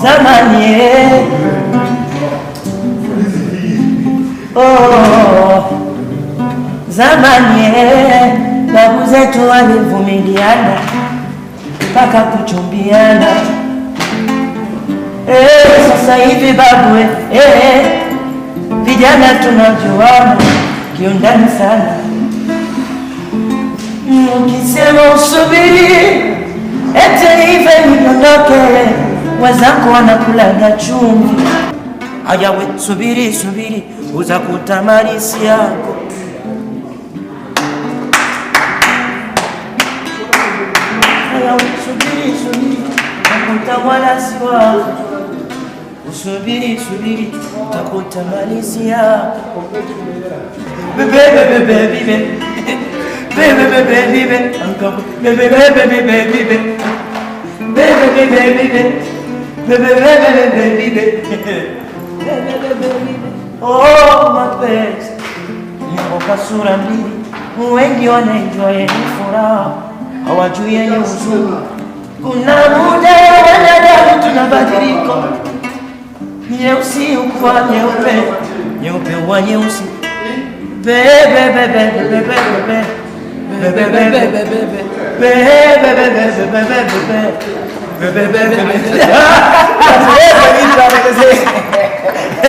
Zamani eh. Oh, zamani eh, babu zetu walivumiliana mpaka kuchumbiana. Eh, sasa hivi babu eh, vijana tunajuana kiundani sana. Ukisema usubiri ete ive nidondoke, wenzako wanakulaga chumvi. Aya we subiri subiri, utakuta si yako. Aya we subiri subiri, utakuta wala si wako. Usubiri subiri, utakuta mali si yako. Bebe bebe bebe bebe bebe bebe bebe bebe bebe bebe bebe bebe bebe bebe bebe Oh, mapenzi kwa sura mbili, wengi wanaenjoy yenye furaha, hawajui yenye huzuni. Kuna muda wanadamu tunabadilika, nyeusi hukuwa nyeupe, nyeupe huwa nyeusi. Bebe bebe bebe bebe bebe bebe bebe bebe bebe bebe bebe bebe.